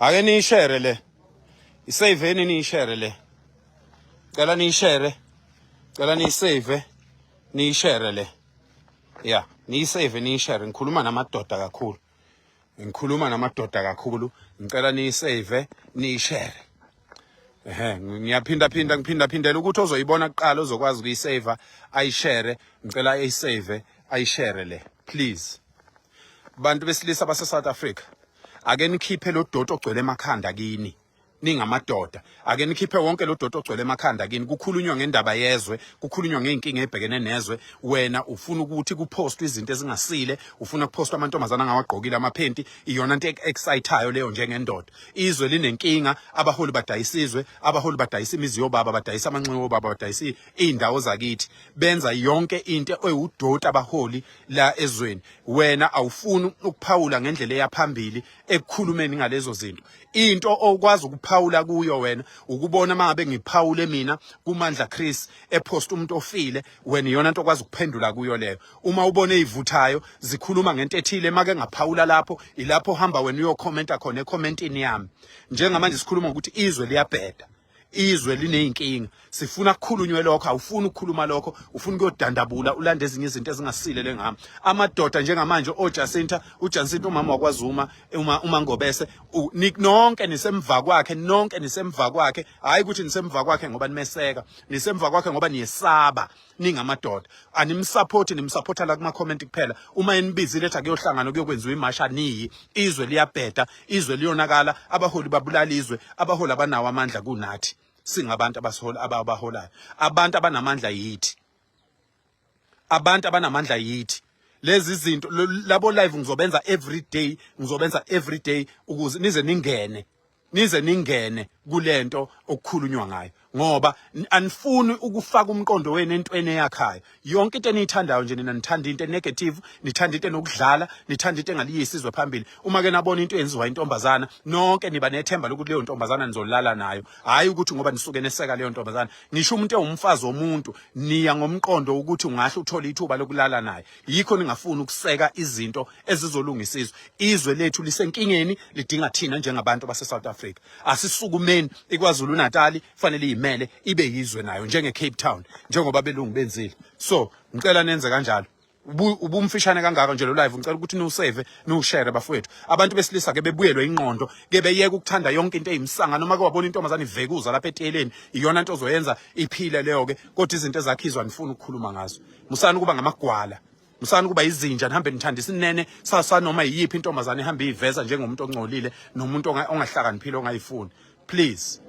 Ake niyishere le. Isaveni niyishere le. Cela niyishere. Cela niyisave niyishere le. Yeah, niyisave niyishere. Ngikhuluma namadoda kakhulu. Ngikhuluma namadoda kakhulu. Ngicela niyisave niyishere. Ehhe, ngiyaphinda phinda ngiphinda phindela ukuthi ozoyibona kuqala ozokwazi ukuyisave ayishere. Ngicela ayisave ayishere le. Please. Bantu besilisa base South Africa. Ake nikhiphe lo doti ogcwele emakhanda kini. Ningamadoda. Ake nikhiphe wonke lo doti ogcwele emakhanda kini. Kukhulunywa ngendaba yezwe, kukhulunywa ngey'nkinga ey'bhekene nezwe. Wena ufuna ukuthi kuphostwe izinto ezingasile, ufuna kuphostwe amantombazane angawagqokile amaphenti, iyona nto excitayo leyo njengendoda. Izwe linenkinga, abaholi badayisa izwe, abaholi badayisa imizi yobaba, badayisa amanxiwa obaba, badayisa iy'ndawo zakithi. Benza yonke into ewudoti abaholi la ezweni. Wena awufuni ukuphawula ngendlela eyaphambili ekukhulumeni ngalezo zinto. Into okwazi ukuphawula kuyo wena ukubona mangabe ngiphawule mina kuMandla Chris epost umuntu ofile, wena iyona nto okwazi ukuphendula kuyo leyo. Uma ubone izivuthayo zikhuluma ngento ethile, make ngaphawula lapho, ilapho hamba wena uyokhomenta khona ekhomentini yami. Njengamanje sikhuluma ngokuthi izwe liyabheda, izwe lineyinkinga, sifuna kukhulunywe lokho. Awufuni ukukhuluma lokho, ufuna ukuyodandabula ulande ezinye izinto ezingasile lengami. Amadoda njengamanje oJacinta, uJacinta umama wakwaZuma, uma Ngobese, nonke nisemva kwakhe, nonke nisemva kwakhe. Hayi ukuthi nisemva kwakhe ngoba nimeseka, nisemva kwakhe ngoba niyesaba. Ningamadoda animsupport, nimsupporta la kuma comment kuphela. Uma enibizile ethi akuyohlangana kuyokwenziwa imasha, niyi. Izwe liyabheda, izwe liyonakala, abaholi babulala izwe, abaholi abanawo amandla kunathi singabantu abasihola, ababaholayo. Abantu abanamandla yithi, abantu abanamandla yithi. Lezi zinto labo live ngizobenza every day, ngizobenza every day ukuze nize ningene, nize ningene kulento okukhulunywa ngayo, ngoba anifuni ukufaka umqondo wenu entweni eyakhayo. Yonke into eniyithandayo nje nina, nithanda into negative, nithanda into enokudlala, nithanda into engaliyisi izwe phambili. Uma ke nabona into eyenziwa intombazana, nonke niba nethemba lokuthi leyo ntombazana nizolala nayo. Hayi ukuthi ngoba nisuke neseka leyo ntombazana. Ngisho umuntu ewumfazi womuntu, niya ngomqondo ukuthi ungahle uthole ithuba lokulala naye. Yikho ningafuni ukuseka izinto ezizolungisa izwe. Izwe lethu lisenkingeni, lidinga thina njengabantu base South Africa. Asisukumeni, iKwaZulu Natal fanele iyimele ibe yizwe nayo njenge Cape Town, njengoba belungu benzile. So ngicela nenze kanjalo. Ubumfishane kangaka nje lo live, ngicela ukuthi niwusave niwushare bafowethu. Abantu besilisa ke bebuyelwe ingqondo ke, beyeke ukuthanda yonke into eyimsanga. Noma ke wabona intombazane ivekuza lapha etiyeleni, iyona nto ozoyenza iphile leyo ke, kodwa izinto ezakhizwa nifuna ukukhuluma ngazo. Musani ukuba ngamagwala, musani ukuba izinja, nihambe nithanda isinene sasa noma yiyiphi intombazane ihambe iveza njengomuntu ongcolile nomuntu ongahlakaniphile ongayifuni. Please.